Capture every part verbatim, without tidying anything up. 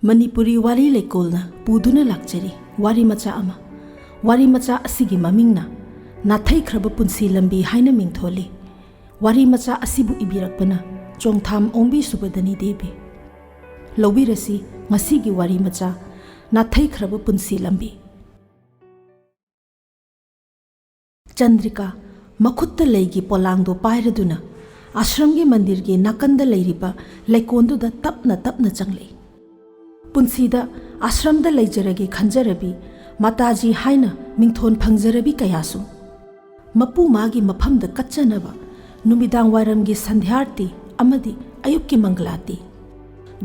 ꯃꯅꯤꯄꯨꯔꯤ ꯋꯥꯔꯤ ꯂꯩꯀꯣꯜꯅ ꯄꯨꯗꯨꯅ ꯂꯥꯛꯆꯔꯤ ꯋꯥꯔꯤ ꯃꯆꯥ ꯑꯃ꯫ ꯋꯥꯔꯤ ꯃꯆꯥ ꯑꯁꯤꯒꯤ ꯃꯃꯤꯡꯅ ꯅꯥꯊꯩꯈ꯭ꯔꯕ ꯄꯨꯟꯁꯤ ꯂꯝꯕꯤ ꯍꯥꯏꯅ ꯃꯤꯡꯊꯣꯜꯂꯤ꯫ ꯋꯥꯔꯤ ꯃꯆꯥ ꯑꯁꯤꯕꯨ ꯏꯕꯤꯔꯛꯄꯅ ꯆꯣꯡꯊꯥꯝ ꯑꯣꯡꯕꯤ ꯁꯨꯕꯗꯅꯤ ꯗꯦꯕꯤ꯫ ꯂꯧꯕꯤꯔꯁꯤ ꯉꯁꯤꯒꯤ ꯋꯥꯔꯤ ꯃꯆꯥ, ꯅꯥꯊꯩꯈ꯭ꯔꯕ ꯄꯨꯟꯁꯤ ꯂꯝꯕꯤ꯫ ꯆꯟꯗ꯭ꯔꯤꯀꯥ ꯃꯈꯨꯠꯇ ꯂꯩꯒꯤ ꯄꯣꯂꯥꯡꯗꯣ ꯄꯥꯏꯔꯗꯨꯅ ꯑꯥꯁ꯭ꯔꯝꯒꯤ ꯃꯟꯗꯤꯔꯒꯤ ꯅꯥꯀꯟꯗ ꯂꯩꯔꯤꯕ ꯂꯩꯀꯣꯜꯗꯨꯗ ꯇꯞꯅ ꯇꯞꯅ ꯆꯪꯂꯛꯏ꯫ ꯄꯨꯟꯁꯤꯗ ꯑꯥꯁ꯭ꯔꯝꯗ ꯂꯩꯖꯔꯒꯦ ꯈꯟꯖꯔꯕꯤ, ꯃꯥꯇꯥꯖꯤ ꯍꯥꯏꯅ ꯃꯤꯡꯊꯣꯟ ꯐꯪꯖꯔꯕꯤ ꯀꯌꯥꯁꯨ ꯃꯄꯨ ꯃꯥꯒꯤ ꯃꯐꯝꯗ ꯀꯠꯆꯅꯕ ꯅꯨꯃꯤꯗꯥꯡ ꯋꯥꯏꯔꯝꯒꯤ ꯁꯟꯙ꯭ꯌꯥꯔꯇꯤ ꯑꯃꯗꯤ ꯑꯌꯨꯛꯀꯤ ꯃꯪꯒꯂꯥꯔꯇꯤ,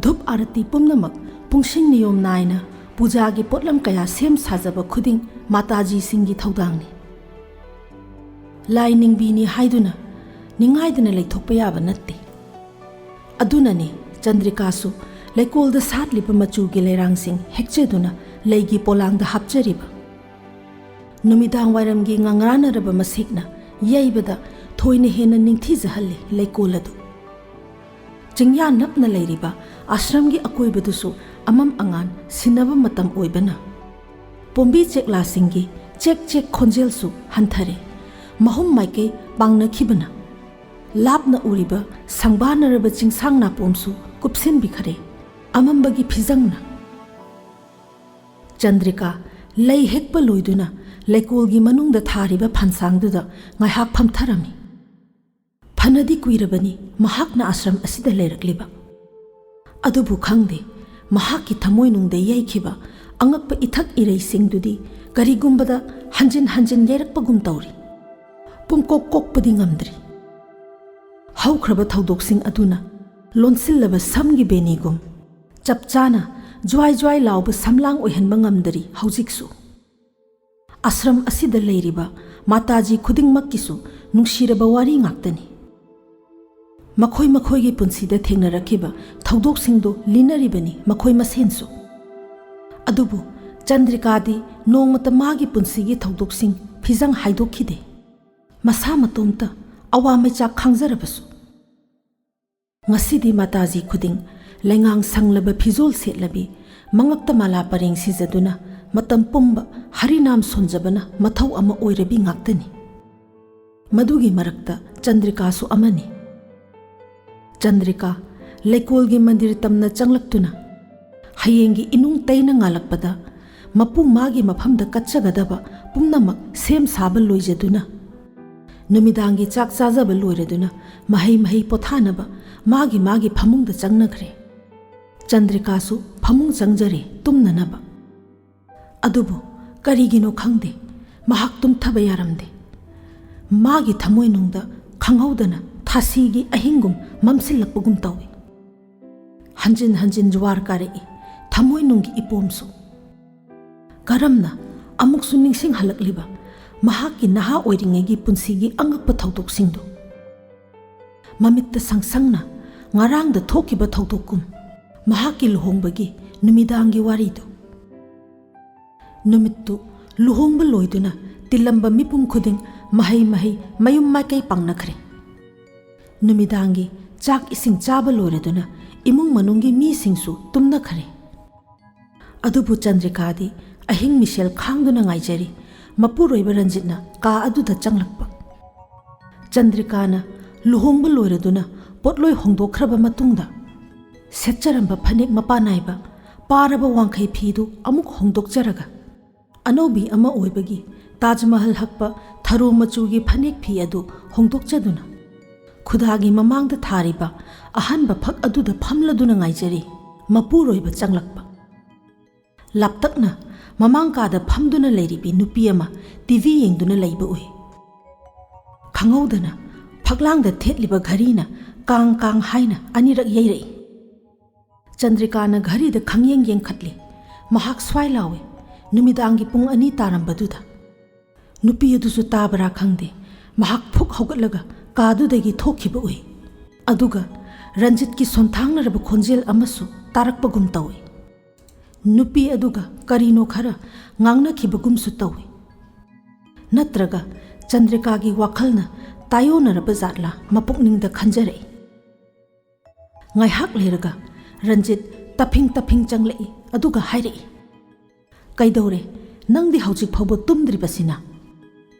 ꯙꯨꯞ ꯑꯥꯔꯇꯤ ꯄꯨꯝꯅꯃꯛ ꯄꯨꯡꯁꯤꯡ ꯅꯤꯌꯣꯝ ꯅꯥꯏꯅ ꯄꯨꯖꯥꯒꯤ ꯄꯣꯠꯂꯝ ꯀꯌꯥ ꯁꯦꯝ ꯁꯥꯖꯕ ꯈꯨꯗꯤꯡ ꯃꯥꯇꯥꯖꯤꯁꯤꯡꯒꯤ ꯊꯧꯗꯥꯡꯅꯤ꯫ ꯂꯥꯏ ꯅꯤꯡꯕꯤꯅꯤ ꯍꯥꯏꯗꯨꯅ ꯅꯤꯡꯉꯥꯏꯗꯅ ꯂꯩꯊꯣꯛꯄ ꯌꯥꯕ ꯅꯠꯇꯦ꯫ ꯑꯗꯨꯅꯅꯤ ꯆꯟꯗ꯭ꯔꯤꯀꯥꯁꯨ ꯂꯩꯀꯣꯜꯗ ꯁꯥꯠꯂꯤꯕ ꯃꯆꯨꯒꯤ ꯂꯩꯔꯥꯡꯁꯤꯡ ꯍꯦꯛꯆꯗꯨꯅ ꯂꯩꯒꯤ ꯄꯣꯂꯥꯡꯗ ꯍꯥꯞꯆꯔꯤꯕ꯫ ꯅꯨꯃꯤꯗꯥꯡ ꯋꯥꯏꯔꯝꯒꯤ ꯉꯪꯔꯥꯟꯅꯔꯕ ꯃꯁꯦꯛꯅ ꯌꯩꯕꯗ ꯊꯣꯏꯅ ꯍꯦꯟꯅ ꯅꯤꯡꯊꯤꯖꯍꯜꯂꯤ ꯂꯩꯀꯣꯜ ꯑꯗꯨ꯫ ꯆꯤꯡꯌꯥ ꯅꯞꯅ ꯂꯩꯔꯤꯕ ꯑꯥꯁ꯭ꯔꯝꯒꯤ ꯑꯀꯣꯏꯕꯗꯨꯁꯨ ꯑꯃꯝ ꯑꯉꯥꯟ ꯁꯤꯟꯅꯕ ꯃꯇꯝ ꯑꯣꯏꯕꯅ ꯄꯣꯝꯕꯤ ꯆꯦꯛꯂꯥꯁꯤꯡꯒꯤ ꯆꯦꯛ ꯆꯦꯛ ꯈꯣꯟꯖꯦꯜꯁꯨ ꯍꯟꯊꯔꯦ꯫ ꯃꯍꯨꯝ ꯃꯥꯏꯀꯩ ꯄꯥꯡꯅꯈꯤꯕꯅ ꯂꯥꯞꯅ ꯎꯔꯤꯕ ꯁꯪꯕꯥꯅꯔꯕ ꯆꯤꯡꯁꯥꯡ ꯅꯥꯄꯣꯝꯁꯨ ꯀꯨꯞꯁꯤꯟꯕꯤꯈꯔꯦ ꯑꯃꯝꯕꯒꯤ ꯐꯤꯖꯪꯅ꯫ ꯆꯟꯗ꯭ꯔꯤꯀꯥ ꯂꯩ ꯍꯦꯛꯄ ꯂꯣꯏꯗꯨꯅ ꯂꯩꯀꯣꯜꯒꯤ ꯃꯅꯨꯡꯗ ꯊꯥꯔꯤꯕ ꯐꯥꯟꯁꯥꯡꯗꯨꯗ ꯉꯥꯏꯍꯥꯛ ꯐꯝꯊꯔꯝꯃꯤ꯫ ꯐꯅꯗꯤ ꯀꯨꯏꯔꯕꯅꯤ ꯃꯍꯥꯛꯅ ꯑꯥꯁ꯭ꯔꯝ ꯑꯁꯤꯗ ꯂꯩꯔꯛꯂꯤꯕ꯫ ꯑꯗꯨꯕꯨ ꯈꯪꯗꯦ, ꯃꯍꯥꯛꯀꯤ ꯊꯃꯣꯏꯅꯨꯡꯗ ꯌꯩꯈꯤꯕ ꯑꯉꯛꯄ ꯏꯊꯛ ꯏꯔꯩꯁꯤꯡꯗꯨꯗꯤ ꯀꯔꯤꯒꯨꯝꯕꯗ ꯍꯟꯖꯤꯟ ꯍꯟꯖꯤꯟ ꯌꯩꯔꯛꯄꯒꯨꯝ ꯇꯧꯔꯤ꯫ ꯄꯨꯝꯀꯣꯛ ꯀꯣꯛꯄꯗꯤ ꯉꯝꯗ꯭ꯔꯤ꯫ ꯍꯧꯈ꯭ꯔꯕ ꯊꯧꯗꯣꯛꯁꯤꯡ ꯑꯗꯨꯅ ꯂꯣꯟꯁꯤꯜꯂꯕ ꯁꯝꯒꯤ ꯕꯦꯅꯤꯒꯨꯝ ꯆꯞ ꯆꯥꯅ ꯖ꯭ꯋꯥꯏ ꯖ꯭ꯋꯥꯏ ꯂꯥꯎꯕ ꯁꯝꯂꯥꯡ ꯑꯣꯏꯍꯟꯕ ꯉꯝꯗꯔꯤ ꯍꯧꯖꯤꯛꯁꯨ꯫ ꯑꯥꯁ꯭ꯔꯝ ꯑꯁꯤꯗ ꯂꯩꯔꯤꯕ ꯃꯥꯇꯥꯖꯤ ꯈꯨꯗꯤꯡꯃꯛꯀꯤꯁꯨ ꯅꯨꯡꯁꯤꯔꯕ ꯋꯥꯔꯤ ꯉꯥꯛꯇꯅꯤ꯫ ꯃꯈꯣꯏ ꯃꯈꯣꯏꯒꯤ ꯄꯨꯟꯁꯤꯗ ꯊꯦꯡꯅꯔꯛꯈꯤꯕ ꯊꯧꯗꯣꯛꯁꯤꯡꯗꯨ ꯂꯤꯅꯔꯤꯕꯅꯤ ꯃꯈꯣꯏ ꯃꯁꯦꯟꯁꯨ꯫ ꯑꯗꯨꯕꯨ ꯆꯟꯗ꯭ꯔꯤꯀꯥꯗꯤ ꯅꯣꯡꯃꯇ ꯃꯥꯒꯤ ꯄꯨꯟꯁꯤꯒꯤ ꯊꯧꯗꯣꯛꯁꯤꯡ ꯐꯤꯖꯪ ꯍꯥꯏꯗꯣꯛꯈꯤꯗꯦ꯫ ꯃꯁꯥ ꯃꯇꯣꯝꯇ ꯑꯋꯥ ꯃꯩꯆꯥꯛ ꯈꯥꯡꯖꯔꯕꯁꯨ꯫ ꯉꯁꯤꯗꯤ ꯃꯥꯇꯥꯖꯤ ꯈꯨꯗꯤꯡ ꯂꯩꯉꯥꯡ ꯁꯪꯂꯕ ꯐꯤꯖꯣꯜ ꯁꯦꯠꯂꯕꯤ, ꯃꯉꯛꯇ ꯃꯥꯂꯥ ꯄꯔꯦꯡ ꯁꯤꯖꯗꯨꯅ ꯃꯇꯝ ꯄꯨꯝꯕ ꯍꯔꯤꯅꯥꯝ ꯁꯣꯟꯖꯕꯅ ꯃꯊꯧ ꯑꯃ ꯑꯣꯏꯔꯕꯤ ꯉꯥꯛꯇꯅꯤ꯫ ꯃꯗꯨꯒꯤ ꯃꯔꯛꯇ ꯆꯟꯗ꯭ꯔꯤꯀꯥꯁꯨ ꯑꯃꯅꯤ꯫ ꯆꯟꯗ꯭ꯔꯤꯀꯥ ꯂꯩꯀꯣꯜꯒꯤ ꯃꯟꯗꯤꯔ ꯇꯝꯅ ꯆꯪꯂꯛꯇꯨꯅ ꯍꯌꯦꯡꯒꯤ ꯏꯅꯨꯡ ꯇꯩꯅ ꯉꯥꯜꯂꯛꯄꯗ ꯃꯄꯨ ꯃꯥꯒꯤ ꯃꯐꯝꯗ ꯀꯠꯆꯒꯗꯕ ꯄꯨꯝꯅꯃꯛ ꯁꯦꯝ ꯁꯥꯕ ꯂꯣꯏꯖꯗꯨꯅ, ꯅꯨꯃꯤꯗꯥꯡꯒꯤ ꯆꯥꯛ ꯆꯥꯖꯕ ꯂꯣꯏꯔꯗꯨꯅ ꯃꯍꯩ ꯃꯍꯩ ꯄꯣꯊꯥꯅꯕ ꯃꯥꯒꯤ ꯃꯥꯒꯤ ꯐꯃꯨꯡꯗ ꯆꯪꯅꯈ꯭ꯔꯦ꯫ ꯆꯟꯗ꯭ꯔꯤꯀꯥꯁꯨ ꯐꯃꯨꯡ ꯆꯪꯖꯔꯦ ꯇꯨꯝꯅꯅꯕ꯫ ꯑꯗꯨꯕꯨ ꯀꯔꯤꯒꯤꯅꯣ ꯈꯪꯗꯦ, ꯃꯍꯥꯛ ꯇꯨꯝꯊꯕ ꯌꯥꯔꯝꯗꯦ꯫ ꯃꯥꯒꯤ ꯊꯃꯣꯏꯅꯨꯡꯗ ꯈꯪꯍꯧꯗꯅ ꯊꯥꯁꯤꯒꯤ ꯑꯍꯤꯡꯒꯨꯝ ꯃꯝꯁꯤꯜꯂꯛꯄꯒꯨꯝ ꯇꯧꯏ꯫ ꯍꯟꯖꯤꯟ ꯍꯟꯖꯤꯟ ꯖꯨꯋꯥꯔ ꯀꯥꯔꯛꯏ ꯊꯃꯣꯏꯅꯨꯡꯒꯤ ꯏꯄꯣꯝꯁꯨ꯫ ꯀꯔꯝꯅ ꯑꯃꯨꯛꯁꯨ ꯅꯤꯡꯁꯤꯡꯍꯜꯂꯛꯂꯤꯕ ꯃꯍꯥꯛꯀꯤ ꯅꯍꯥ ꯑꯣꯏꯔꯤꯉꯩꯒꯤ ꯄꯨꯟꯁꯤꯒꯤ ꯑꯉꯛꯄ ꯊꯧꯗꯣꯛꯁꯤꯡꯗꯨ? ꯃꯃꯤꯠꯇ ꯁꯪꯁꯪꯅ ꯉꯔꯥꯡꯗ ꯊꯣꯛꯈꯤꯕ ꯊꯧꯗꯣꯛꯀꯨꯝ, ꯃꯍꯥꯛꯀꯤ ꯂꯨꯍꯣꯡꯕꯒꯤ ꯅꯨꯃꯤꯗꯥꯡꯒꯤ ꯋꯥꯔꯤꯗꯨ꯫ ꯅꯨꯃꯤꯠꯇꯨ ꯂꯨꯍꯣꯡꯕ ꯂꯣꯏꯗꯨꯅ ꯇꯤꯜꯂꯝꯕ ꯃꯤꯄꯨꯝ ꯈꯨꯗꯤꯡ ꯃꯍꯩ ꯃꯍꯩ ꯃꯌꯨꯝ ꯃꯥꯏꯀꯩ ꯄꯥꯡꯅꯈ꯭ꯔꯦ꯫ ꯅꯨꯃꯤꯗꯥꯡꯒꯤ ꯆꯥꯛ ꯏꯁꯤꯡ ꯆꯥꯕ ꯂꯣꯏꯔꯗꯨꯅ ꯏꯃꯨꯡ ꯃꯅꯨꯡꯒꯤ ꯃꯤꯁꯤꯡꯁꯨ ꯇꯨꯝꯅꯈ꯭ꯔꯦ꯫ ꯑꯗꯨꯕꯨ ꯆꯟꯗ꯭ꯔꯤꯀꯥꯗꯤ ꯑꯍꯤꯡ ꯃꯤꯁꯦꯜ ꯈꯥꯡꯗꯨꯅ ꯉꯥꯏꯖꯔꯤ꯫ ꯃꯄꯨꯔꯣꯏꯕ ꯔꯟꯖꯤꯠꯅ ꯀꯥ ꯑꯗꯨꯗ ꯆꯪꯂꯛꯄ꯫ ꯆꯟꯗ꯭ꯔꯤꯀꯥꯅ ꯂꯨꯍꯣꯡꯕ ꯂꯣꯏꯔꯗꯨꯅ ꯄꯣꯠꯂꯣꯏ ꯍꯣꯡꯗꯣꯛꯈ꯭ꯔꯕ ꯃꯇꯨꯡꯗ ꯁꯦꯠꯆꯔꯝꯕ ꯐꯅꯦꯛ ꯃꯄꯥꯟ ꯅꯥꯏꯕ ꯄꯥꯔꯕ ꯋꯥꯡꯈꯩ ꯐꯤꯗꯨ ꯑꯃꯨꯛ ꯍꯣꯡꯗꯣꯛꯆꯔꯒ, ꯑꯅꯧꯕꯤ ꯑꯃ ꯑꯣꯏꯕꯒꯤ ꯇꯥꯖ ꯃꯍꯜ ꯍꯛꯄ ꯊꯔꯣ ꯃꯆꯨꯒꯤ ꯐꯅꯦꯛ ꯐꯤ ꯑꯗꯨ ꯍꯣꯡꯗꯣꯛꯆꯗꯨꯅ, ꯈꯨꯗꯥꯒꯤ ꯃꯃꯥꯡꯗ ꯊꯥꯔꯤꯕ ꯑꯍꯟꯕ ꯐꯛ ꯑꯗꯨꯗ ꯐꯝꯂꯗꯨꯅ ꯉꯥꯏꯖꯔꯤ꯫ ꯃꯄꯨꯔꯣꯏꯕ ꯆꯪꯂꯛꯄ꯫ ꯂꯥꯞꯇꯛꯅ ꯃꯃꯥꯡ ꯀꯥꯗ ꯐꯝꯗꯨꯅ ꯂꯩꯔꯤꯕꯤ ꯅꯨꯄꯤ ꯑꯃ ꯇꯤ ꯚꯤ ꯌꯦꯡꯗꯨꯅ ꯂꯩꯕ ꯎꯏ꯫ ꯈꯪꯍꯧꯗꯅ ꯐꯛꯂꯥꯡꯗ ꯊꯦꯠꯂꯤꯕ ꯘꯔꯤꯅ ꯀꯥꯡ ꯀꯥꯡ ꯍꯥꯏꯅ ꯑꯅꯤꯔꯛ ꯌꯩꯔꯛꯏ꯫ ꯆꯟꯗ꯭ꯔꯤꯀꯥꯅ ꯘꯔꯤꯗ ꯈꯪꯌꯦꯡ ꯌꯦꯡꯈꯠꯂꯤ꯫ ꯃꯍꯥꯛ ꯁ꯭ꯋꯥꯏ ꯂꯥꯎꯏ, ꯅꯨꯃꯤꯗꯥꯡꯒꯤ ꯄꯨꯡ ꯑꯅꯤ ꯇꯥꯔꯝꯕꯗꯨꯗ꯫ ꯅꯨꯄꯤ ꯑꯗꯨꯁꯨ ꯇꯥꯕ꯭ꯔꯥ ꯈꯪꯗꯦ, ꯃꯍꯥꯛ ꯐꯨꯛ ꯍꯧꯒꯠꯂꯒ ꯀꯥꯗꯨꯗꯒꯤ ꯊꯣꯛꯈꯤꯕ ꯎꯏ꯫ ꯑꯗꯨꯒ ꯔꯟꯖꯤꯠꯀꯤ ꯁꯣꯟꯊꯥꯡꯅꯔꯕ ꯈꯣꯟꯖꯦꯜ ꯑꯃꯁꯨ ꯇꯥꯔꯛꯄꯒꯨꯝ ꯇꯧꯏ꯫ ꯅꯨꯄꯤ ꯑꯗꯨꯒ ꯀꯔꯤꯅꯣ ꯈꯔ ꯉꯥꯡꯅꯈꯤꯕꯒꯨꯝꯁꯨ ꯇꯧꯏ꯫ ꯅꯠꯇ꯭ꯔꯒ ꯆꯟꯗ꯭ꯔꯤꯀꯥꯒꯤ ꯋꯥꯈꯜꯅ ꯇꯥꯏꯑꯣꯟꯅꯔꯕ ꯖꯥꯠꯂꯥ ꯃꯄꯨꯛꯅꯤꯡꯗ ꯈꯟꯖꯔꯛꯏ꯫ ꯉꯥꯏꯍꯥꯛ ꯂꯩꯔꯒ ꯔꯟꯖꯤꯠ ꯇꯞꯐꯤꯡ ꯇꯞꯐꯤꯡ ꯆꯪꯂꯛꯏ, ꯑꯗꯨꯒ ꯍꯥꯏꯔꯛꯏ, "ꯀꯩꯗꯧꯔꯦ? ꯅꯪꯗꯤ ꯍꯧꯖꯤꯛ ꯐꯥꯎꯕ ꯇꯨꯝꯗ꯭ꯔꯤꯕꯁꯤꯅ?"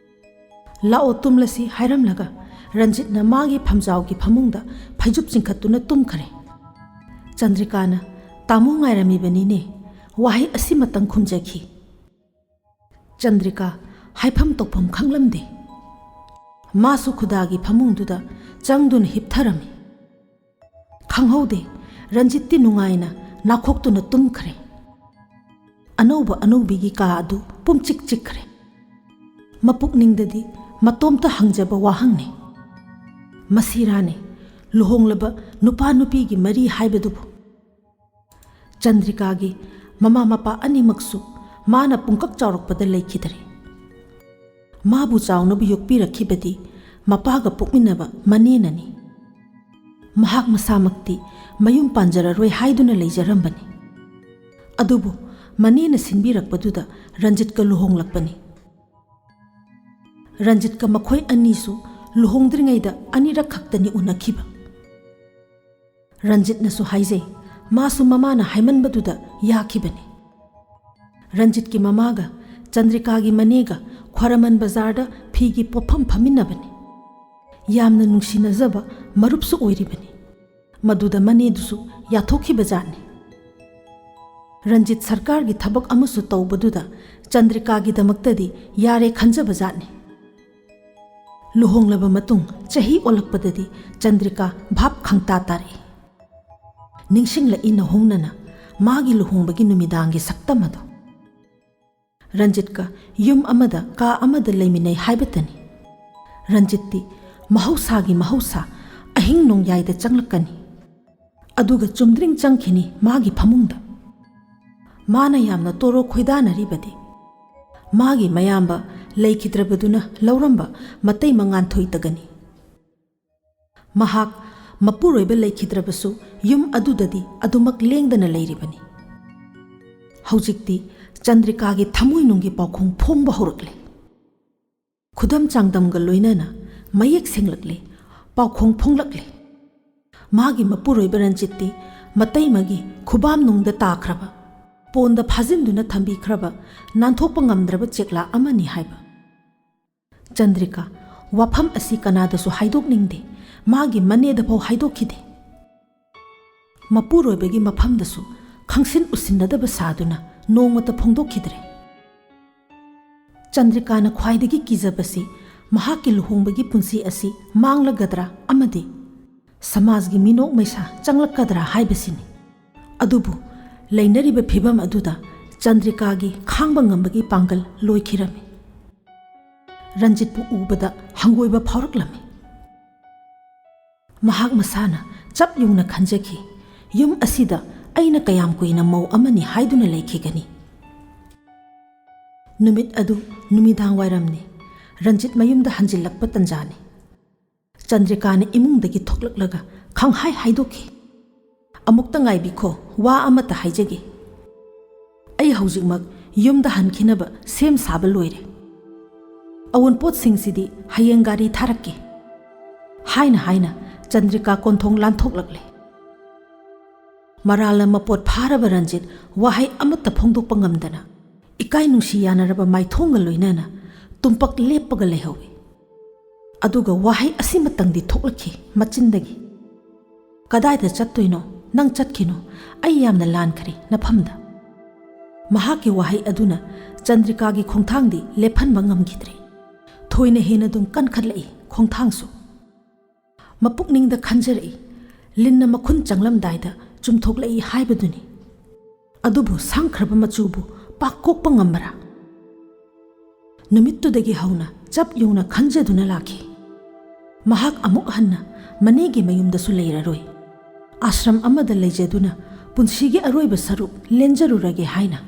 "ꯂꯥꯛꯑꯣ, ꯇꯨꯝꯂꯁꯤ" ꯍꯥꯏꯔꯝꯂꯒ ꯔꯟꯖꯤꯠꯅ ꯃꯥꯒꯤ ꯐꯝꯖꯥꯎꯒꯤ ꯐꯃꯨꯡꯗ ꯐꯩꯖꯨꯞ ꯆꯤꯡꯈꯠꯇꯨꯅ ꯇꯨꯝꯈꯔꯦ꯫ ꯆꯟꯗ꯭ꯔꯤꯀꯥꯅ, "ꯇꯥꯃꯣ ꯉꯥꯏꯔꯝꯃꯤꯕꯅꯤꯅꯦ" ꯋꯥꯍꯩ ꯑꯁꯤꯃꯇꯪ ꯈꯨꯝꯖꯈꯤ꯫ ꯆꯟꯗ꯭ꯔꯤꯀꯥ ꯍꯥꯏꯐꯝ ꯇꯧꯐꯝ ꯈꯪꯂꯝꯗꯦ꯫ ꯃꯥꯁꯨ ꯈꯨꯗꯥꯒꯤ ꯐꯃꯨꯡꯗꯨꯗ ꯆꯪꯗꯨꯅ ꯍꯤꯞꯊꯔꯝꯃꯤ꯫ ꯈꯪꯍꯧꯗꯦ, ꯔꯟꯖꯤꯠꯇꯤ ꯅꯨꯡꯉꯥꯏꯅ ꯅꯥꯈꯣꯛꯇꯨꯅ ꯇꯨꯝꯈ꯭ꯔꯦ꯫ ꯑꯅꯧꯕ ꯑꯅꯧꯕꯤꯒꯤ ꯀꯥ ꯑꯗꯨ ꯄꯨꯝꯆꯤꯛ ꯆꯤꯛꯈ꯭ꯔꯦ꯫ ꯃꯄꯨꯛꯅꯤꯡꯗꯗꯤ ꯃꯇꯣꯝꯇ ꯍꯪꯖꯕ ꯋꯥꯍꯪꯅꯤ, ꯃꯁꯤꯔꯥꯅꯤ ꯂꯨꯍꯣꯡꯂꯕ ꯅꯨꯄꯥ ꯅꯨꯄꯤꯒꯤ ꯃꯔꯤ ꯍꯥꯏꯕꯗꯨꯕꯨ? ꯆꯟꯗ꯭ꯔꯤꯀꯥꯒꯤ ꯃꯃꯥ ꯃꯄꯥ ꯑꯅꯤꯃꯛꯁꯨ ꯃꯥꯅ ꯄꯨꯡꯀꯛ ꯆꯥꯎꯔꯛꯄꯗ ꯂꯩꯈꯤꯗꯔꯦ꯫ ꯃꯥꯕꯨ ꯆꯥꯎꯅꯕ ꯌꯣꯛꯄꯤꯔꯛꯈꯤꯕꯗꯤ ꯃꯄꯥꯒ ꯄꯣꯛꯃꯤꯟꯅꯕ ꯃꯅꯦꯅꯅꯤ꯫ ꯃꯍꯥꯛ ꯃꯁꯥꯃꯛꯇꯤ ꯃꯌꯨꯝ ꯄꯥꯟꯖꯔꯔꯣꯏ ꯍꯥꯏꯗꯨꯅ ꯂꯩꯖꯔꯝꯕꯅꯤ꯫ ꯑꯗꯨꯕꯨ ꯃꯅꯦꯅ ꯁꯤꯟꯕꯤꯔꯛꯄꯗꯨꯗ ꯔꯟꯖꯤꯠꯀ ꯂꯨꯍꯣꯡꯂꯛꯄꯅꯤ꯫ ꯔꯟꯖꯤꯠꯀ ꯃꯈꯣꯏ ꯑꯅꯤꯁꯨ ꯂꯨꯍꯣꯡꯗ꯭ꯔꯤꯉꯩꯗ ꯑꯅꯤꯔꯛ ꯈꯛꯇꯅꯤ ꯎꯅꯈꯤꯕ꯫ ꯔꯟꯖꯤꯠꯅꯁꯨ ꯍꯥꯏꯖꯩ, ꯃꯥꯁꯨ ꯃꯃꯥꯅ ꯍꯥꯏꯃꯟꯕꯗꯨꯗ ꯌꯥꯈꯤꯕꯅꯤ꯫ ꯔꯟꯖꯤꯠꯀꯤ ꯃꯃꯥꯒ ꯆꯟꯗ꯭ꯔꯤꯀꯥꯒꯤ ꯃꯅꯦꯒ ꯈ꯭ꯋꯥꯔꯃꯟ ꯕꯖꯥꯔꯗ ꯐꯤꯒꯤ ꯄꯣꯠꯐꯝ ꯐꯝꯃꯤꯟꯅꯕꯅꯤ꯫ ꯌꯥꯝꯅ ꯅꯨꯡꯁꯤꯅꯖꯕ ꯃꯔꯨꯞꯁꯨ ꯑꯣꯏꯔꯤꯕꯅꯤ꯫ ꯃꯗꯨꯗ ꯃꯅꯦꯗꯨꯁꯨ ꯌꯥꯊꯣꯛꯈꯤꯕꯖꯥꯠꯅꯤ꯫ ꯔꯟꯖꯤꯠ ꯁꯔꯀꯥꯔꯒꯤ ꯊꯕꯛ ꯑꯃꯁꯨ ꯇꯧꯕꯗꯨꯗ ꯆꯟꯗ꯭ꯔꯤꯀꯥꯒꯤꯗꯃꯛꯇꯗꯤ ꯌꯥꯔꯦ ꯈꯟꯖꯕꯖꯥꯠꯅꯤ꯫ ꯂꯨꯍꯣꯡꯂꯕ ꯃꯇꯨꯡ ꯆꯍꯤ ꯑꯣꯜꯂꯛꯄꯗꯗꯤ ꯆꯟꯗ꯭ꯔꯤꯀꯥ ꯚꯥꯞ ꯈꯪꯇꯥ ꯇꯥꯔꯛꯏ꯫ ꯅꯤꯡꯁꯤꯡꯂꯛꯏ ꯅꯧꯍꯧꯅꯅ ꯃꯥꯒꯤ ꯂꯨꯍꯣꯡꯕꯒꯤ ꯅꯨꯃꯤꯗꯥꯡꯒꯤ ꯁꯛꯇꯝ ꯑꯗꯨ꯫ ꯔꯟꯖꯤꯠꯀ ꯌꯨꯝ ꯑꯃꯗ ꯀꯥ ꯑꯃꯗ ꯂꯩꯃꯤꯟꯅꯩ ꯍꯥꯏꯕꯇꯅꯤ꯫ ꯔꯟꯖꯤꯠꯇꯤ ꯃꯍꯧꯁꯥꯒꯤ ꯃꯍꯧꯁꯥ ꯑꯍꯤꯡ ꯅꯣꯡꯌꯥꯏꯗ ꯆꯪꯂꯛꯀꯅꯤ꯫ ꯑꯗꯨꯒ ꯆꯨꯝꯗ꯭ꯔꯤꯡ ꯆꯪꯈꯤꯅꯤ ꯃꯥꯒꯤ ꯐꯃꯨꯡꯗ꯫ ꯃꯥꯅ ꯌꯥꯝꯅ ꯇꯣꯔꯣ ꯈꯣꯏꯗꯥꯅꯔꯤꯕꯗꯤ ꯃꯥꯒꯤ ꯃꯌꯥꯝꯕ ꯂꯩꯈꯤꯗ꯭ꯔꯕꯗꯨꯅ ꯂꯧꯔꯝꯕ ꯃꯇꯩ ꯃꯉꯥꯟꯊꯣꯏꯇꯒꯅꯤ꯫ ꯃꯍꯥꯛ ꯃꯄꯨꯔꯣꯏꯕ ꯂꯩꯈꯤꯗ꯭ꯔꯕꯁꯨ ꯌꯨꯝ ꯑꯗꯨꯗꯗꯤ ꯑꯗꯨꯃꯛ ꯂꯦꯡꯗꯅ ꯂꯩꯔꯤꯕꯅꯤ꯫ ꯍꯧꯖꯤꯛꯇꯤ ꯆꯟꯗ꯭ꯔꯤꯀꯥꯒꯤ ꯊꯃꯣꯏꯅꯨꯡꯒꯤ ꯄꯥꯎꯈꯣꯡ ꯐꯣꯡꯕ ꯍꯧꯔꯛꯂꯦ꯫ ꯈꯨꯗꯝ ꯆꯥꯡꯗꯝꯒ ꯂꯣꯏꯅꯅ ꯃꯌꯦꯛ ꯁꯦꯡꯂꯛꯂꯦ, ꯄꯥꯎꯈꯣꯡ ꯐꯣꯡꯂꯛꯂꯦ꯫ ꯃꯥꯒꯤ ꯃꯄꯨꯔꯣꯏꯕ ꯔꯟꯖꯤꯠꯇꯤ ꯃꯇꯩꯃꯒꯤ ꯈꯨꯕꯥꯝꯅꯨꯡꯗ ꯇꯥꯈ꯭ꯔꯕ, ꯄꯣꯟꯗ ꯐꯥꯖꯤꯟꯗꯨꯅ ꯊꯝꯕꯤꯈ꯭ꯔꯕ ꯅꯥꯟꯊꯣꯛꯄ ꯉꯝꯗ꯭ꯔꯕ ꯆꯦꯛꯂꯥ ꯑꯃꯅꯤ ꯍꯥꯏꯕ꯫ ꯆꯟꯗ꯭ꯔꯤꯀꯥ ꯋꯥꯐꯝ ꯑꯁꯤ ꯀꯅꯥꯗꯁꯨ ꯍꯥꯏꯗꯣꯛꯅꯤꯡꯗꯦ, ꯃꯥꯒꯤ ꯃꯅꯦꯗꯐꯥꯎ ꯍꯥꯏꯗꯣꯛꯈꯤꯗꯦ꯫ ꯃꯄꯨꯔꯣꯏꯕꯒꯤ ꯃꯐꯝꯗꯁꯨ ꯈꯪꯁꯤꯟ ꯎꯁꯤꯟꯅꯗꯕ ꯁꯥꯗꯨꯅ ꯅꯣꯡꯃꯇ ꯐꯣꯡꯗꯣꯛꯈꯤꯗ꯭ꯔꯦ꯫ ꯆꯟꯗ꯭ꯔꯤꯀꯥꯅ ꯈ꯭ꯋꯥꯏꯗꯒꯤ ꯀꯤꯖꯕꯁꯤ ꯃꯍꯥꯛꯀꯤ ꯂꯨꯍꯣꯡꯕꯒꯤ ꯄꯨꯟꯁꯤ ꯑꯁꯤ ꯃꯥꯡꯂꯒꯗ꯭ꯔꯥ ꯑꯃꯗꯤ ꯁꯃꯥꯖꯒꯤ ꯃꯤꯅꯣꯛ ꯃꯩꯁꯥ ꯆꯪꯂꯛꯀꯗ꯭ꯔꯥ ꯍꯥꯏꯕꯁꯤꯅꯤ꯫ ꯑꯗꯨꯕꯨ ꯂꯩꯅꯔꯤꯕ ꯐꯤꯚꯝ ꯑꯗꯨꯗ ꯆꯟꯗ꯭ꯔꯤꯀꯥꯒꯤ ꯈꯥꯡꯕ ꯉꯝꯕꯒꯤ ꯄꯥꯡꯒꯜ ꯂꯣꯏꯈꯤꯔꯝꯃꯤ꯫ ꯔꯟꯖꯤꯠꯄꯨ ꯎꯕꯗ ꯍꯪꯒꯣꯏꯕ ꯐꯥꯎꯔꯛꯂꯝꯃꯤ꯫ ꯃꯍꯥꯛ ꯃꯁꯥꯅ ꯆꯞ ꯌꯨꯡꯅ ꯈꯟꯖꯈꯤ, "ꯌꯨꯝ ꯑꯁꯤꯗ ꯑꯩꯅ ꯀꯌꯥꯝ ꯀꯨꯏꯅ ꯃꯧ ꯑꯃꯅꯤ ꯍꯥꯏꯗꯨꯅ ꯂꯩꯈꯤꯒꯅꯤ?" ꯅꯨꯃꯤꯠ ꯑꯗꯨ ꯅꯨꯃꯤꯗꯥꯡ ꯋꯥꯏꯔꯝꯅꯤ꯫ ꯔꯟꯖꯤꯠ ꯃꯌꯨꯝꯗ ꯍꯟꯖꯤꯜꯂꯛꯄ ꯇꯟꯖꯥꯅꯤ꯫ ꯆꯟꯗ꯭ꯔꯤꯀꯥꯅ ꯏꯃꯨꯡꯗꯒꯤ ꯊꯣꯛꯂꯛꯂꯒ ꯈꯪꯍꯥꯏ ꯍꯥꯏꯗꯣꯛꯈꯤ, "ꯑꯃꯨꯛꯇ ꯉꯥꯏꯕꯤꯈꯣ, ꯋꯥ ꯑꯃꯇ ꯍꯥꯏꯖꯒꯦ꯫ ꯑꯩ ꯍꯧꯖꯤꯛꯃꯛ ꯌꯨꯝꯗ ꯍꯟꯈꯤꯅꯕ ꯁꯦꯝ ꯁꯥꯕ ꯂꯣꯏꯔꯦ꯫ ꯑꯋꯨꯟꯄꯣꯠꯁꯤꯡꯁꯤꯗꯤ ꯍꯌꯦꯡ ꯒꯥꯔꯤ ꯊꯥꯔꯛꯀꯦ"꯫ ꯍꯥꯏꯅ ꯍꯥꯏꯅ ꯆꯟꯗ꯭ꯔꯤꯀꯥ ꯀꯣꯟꯊꯣꯡ ꯂꯥꯟꯊꯣꯛꯂꯛꯂꯦ꯫ ꯃꯔꯥꯜꯅ ꯃꯄꯣꯠ ꯐꯥꯔꯕ ꯔꯟꯖꯤꯠ ꯋꯥꯍꯩ ꯑꯃꯠꯇ ꯐꯣꯡꯗꯣꯛꯄ ꯉꯝꯗꯅ, ꯏꯀꯥꯏ ꯅꯨꯡꯁꯤ ꯌꯥꯅꯔꯕ ꯃꯥꯏꯊꯣꯡꯒ ꯂꯣꯏꯅꯅ ꯇꯨꯝꯄꯛ ꯂꯦꯞꯄꯒ ꯂꯩꯍꯧꯏ꯫ ꯑꯗꯨꯒ ꯋꯥꯍꯩ ꯑꯁꯤꯃꯇꯪꯗꯤ ꯊꯣꯛꯂꯛꯈꯤ ꯃꯆꯤꯟꯗꯒꯤ, "ꯀꯗꯥꯏꯗ ꯆꯠꯇꯣꯏꯅꯣ? ꯅꯪ ꯆꯠꯈꯤꯅꯨ꯫ ꯑꯩ ꯌꯥꯝꯅ ꯂꯥꯟꯈ꯭ꯔꯦ ꯅꯐꯝꯗ"꯫ ꯃꯍꯥꯛꯀꯤ ꯋꯥꯍꯩ ꯑꯗꯨꯅ ꯆꯟꯗ꯭ꯔꯤꯀꯥꯒꯤ ꯈꯣꯡꯊꯥꯡꯗꯤ ꯂꯦꯞꯍꯟꯕ ꯉꯝꯈꯤꯗ꯭ꯔꯦ꯫ ꯊꯣꯏꯅ ꯍꯦꯟꯅ ꯑꯗꯨꯝ ꯀꯟꯈꯠꯂꯛꯏ ꯈꯣꯡꯊꯥꯡꯁꯨ꯫ ꯃꯄꯨꯛꯅꯤꯡꯗ ꯈꯟꯖꯔꯛꯏ, ꯂꯤꯟꯅ ꯃꯈꯨꯟ ꯆꯪꯂꯝꯗꯥꯏꯗ ꯆꯨꯝꯊꯣꯛꯂꯛꯏ ꯍꯥꯏꯕꯗꯨꯅꯤ꯫ ꯑꯗꯨꯕꯨ ꯁꯪꯈ꯭ꯔꯕ ꯃꯆꯨꯕꯨ ꯄꯥꯛ ꯀꯣꯛꯄ ꯉꯝꯕꯔꯥ? ꯅꯨꯃꯤꯠꯇꯨꯗꯒꯤ ꯍꯧꯅ ꯆꯞ ꯌꯨꯡꯅ ꯈꯟꯖꯗꯨꯅ ꯂꯥꯛꯈꯤ꯫ ꯃꯍꯥꯛ ꯑꯃꯨꯛ ꯍꯟꯅ ꯃꯅꯦꯒꯤ ꯃꯌꯨꯝꯗꯁꯨ ꯂꯩꯔꯔꯣꯏ꯫ ꯑꯥꯁ꯭ꯔꯝ ꯑꯃꯗ ꯂꯩꯖꯗꯨꯅ ꯄꯨꯟꯁꯤꯒꯤ ꯑꯔꯣꯏꯕ ꯁꯔꯨꯛ ꯂꯦꯟꯖꯔꯨꯔꯒꯦ ꯍꯥꯏꯅ꯫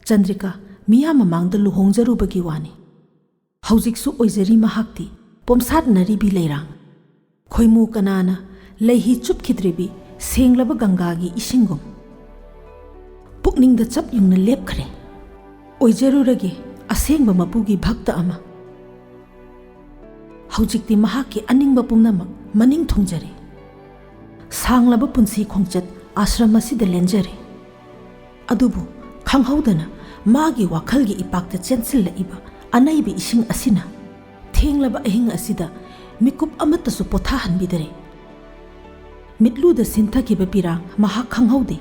ꯆꯟꯗ꯭ꯔꯤꯀꯥ ꯃꯤꯌꯥꯝ ꯃꯃꯥꯡꯗ ꯂꯨꯍꯣꯡꯖꯔꯨꯕꯒꯤ ꯋꯥꯅꯤ꯫ ꯍꯧꯖꯤꯛꯁꯨ ꯑꯣꯏꯖꯔꯤ ꯃꯍꯥꯛꯇꯤ ꯄꯣꯝꯁꯥꯠꯅꯔꯤꯕꯤ ꯂꯩꯔꯥꯡ꯫ ꯈꯣꯏꯃꯨ ꯀꯅꯥꯅ ꯂꯩꯍꯤ ꯆꯨꯞꯈꯤꯗ꯭ꯔꯤꯕꯤ ꯁꯦꯡꯂꯕ ꯒꯪꯒꯥꯒꯤ ꯏꯁꯤꯡꯒꯨꯝ꯫ ꯄꯨꯛꯅꯤꯡꯗ ꯆꯞ ꯌꯨꯡꯅ ꯂꯦꯞꯈ꯭ꯔꯦ꯫ ꯑꯣꯏꯖꯔꯨꯔꯒꯦ ꯑꯁꯦꯡꯕ ꯃꯄꯨꯒꯤ ꯚꯛꯇ ꯑꯃ꯫ ꯍꯧꯖꯤꯛꯇꯤ ꯃꯍꯥꯛꯀꯤ ꯑꯅꯤꯡꯕ ꯄꯨꯝꯅꯃꯛ ꯃꯅꯤꯡ ꯊꯨꯡꯖꯔꯦ꯫ ꯁꯥꯡꯂꯕ ꯄꯨꯟꯁꯤ ꯈꯣꯡꯆꯠ ꯑꯥꯁ꯭ꯔꯝ ꯑꯁꯤꯗ ꯂꯦꯟꯖꯔꯦ꯫ ꯑꯗꯨꯕꯨ ꯈꯪꯍꯧꯗꯅ ꯃꯥꯒꯤ ꯋꯥꯈꯜꯒꯤ ꯏꯄꯥꯛꯇ ꯆꯦꯟꯁꯤꯜꯂꯛꯏꯕ ꯑꯅꯩꯕ ꯏꯁꯤꯡ ꯑꯁꯤꯅ ꯊꯦꯡꯂꯕ ꯑꯍꯤꯡ ꯑꯁꯤꯗ ꯃꯤꯀꯨꯞ ꯑꯃꯠꯇꯁꯨ ꯄꯣꯊꯥꯍꯟꯕꯤꯗꯔꯦ꯫ ꯃꯤꯠꯂꯨꯗ ꯁꯤꯟꯊꯈꯤꯕ ꯄꯤꯔꯥꯡ ꯃꯍꯥꯛ ꯈꯪꯍꯧꯗꯦ꯫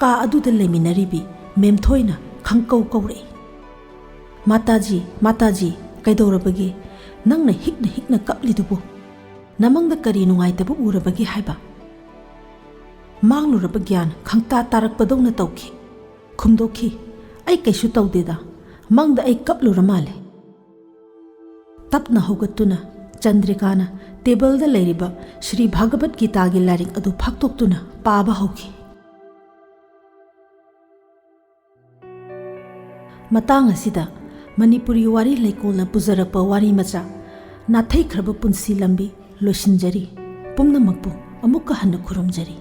ꯀꯥ ꯑꯗꯨꯗ ꯂꯩꯃꯤꯟꯅꯔꯤꯕꯤ ꯃꯦꯝꯊꯣꯏꯅ ꯈꯪꯀꯧ ꯀꯧꯔꯛꯏ, "ꯃꯥꯇꯥꯖꯤ, ꯃꯥꯇꯥꯖꯤ, ꯀꯩꯗꯧꯔꯕꯒꯦ? ꯅꯪꯅ ꯍꯤꯛꯅ ꯍꯤꯛꯅ ꯀꯞꯂꯤꯗꯨꯕꯨ? ꯅꯃꯪꯗ ꯀꯔꯤ ꯅꯨꯡꯉꯥꯏꯇꯕ ꯎꯔꯕꯒꯦ?" ꯍꯥꯏꯕ꯫ ꯃꯥꯡꯂꯨꯔꯕ ꯒ꯭ꯌꯥꯟ ꯈꯪꯇꯥ ꯇꯥꯔꯛꯄꯗꯧꯅ ꯇꯧꯈꯤ꯫ ꯈꯨꯝꯗꯣꯛꯈꯤ, "ꯑꯩ ꯀꯩꯁꯨ ꯇꯧꯗꯦꯗ, ꯃꯪꯗ ꯑꯩ ꯀꯞꯂꯨꯔ ꯃꯥꯜꯂꯦ"꯫ ꯇꯞꯅ ꯍꯧꯒꯠꯇꯨꯅ ꯆꯟꯗ꯭ꯔꯤꯀꯥꯅ ꯇꯦꯕꯜꯗ ꯂꯩꯔꯤꯕ ꯁ꯭ꯔꯤ ꯚꯒꯕꯠ ꯒꯤꯇꯥꯒꯤ ꯂꯥꯏꯔꯤꯛ ꯑꯗꯨ ꯐꯥꯛꯇꯣꯛꯇꯨꯅ ꯄꯥꯕ ꯍꯧꯈꯤ꯫ ꯃꯇꯥꯡ ꯑꯁꯤꯗ ꯃꯅꯤꯄꯨꯔꯤ ꯋꯥꯔꯤ ꯂꯩꯀꯣꯜꯅ ꯄꯨꯖꯔꯛꯄ ꯋꯥꯔꯤ ꯃꯆꯥ ꯅꯥꯊꯩꯈ꯭ꯔꯕ ꯄꯨꯟꯁꯤ ꯂꯝꯕꯤ ꯂꯣꯏꯁꯤꯟꯖꯔꯤ꯫ ꯄꯨꯝꯅꯃꯛꯄꯨ ꯑꯃꯨꯛꯀ ꯍꯟꯅ ꯈꯨꯔꯨꯝꯖꯔꯤ꯫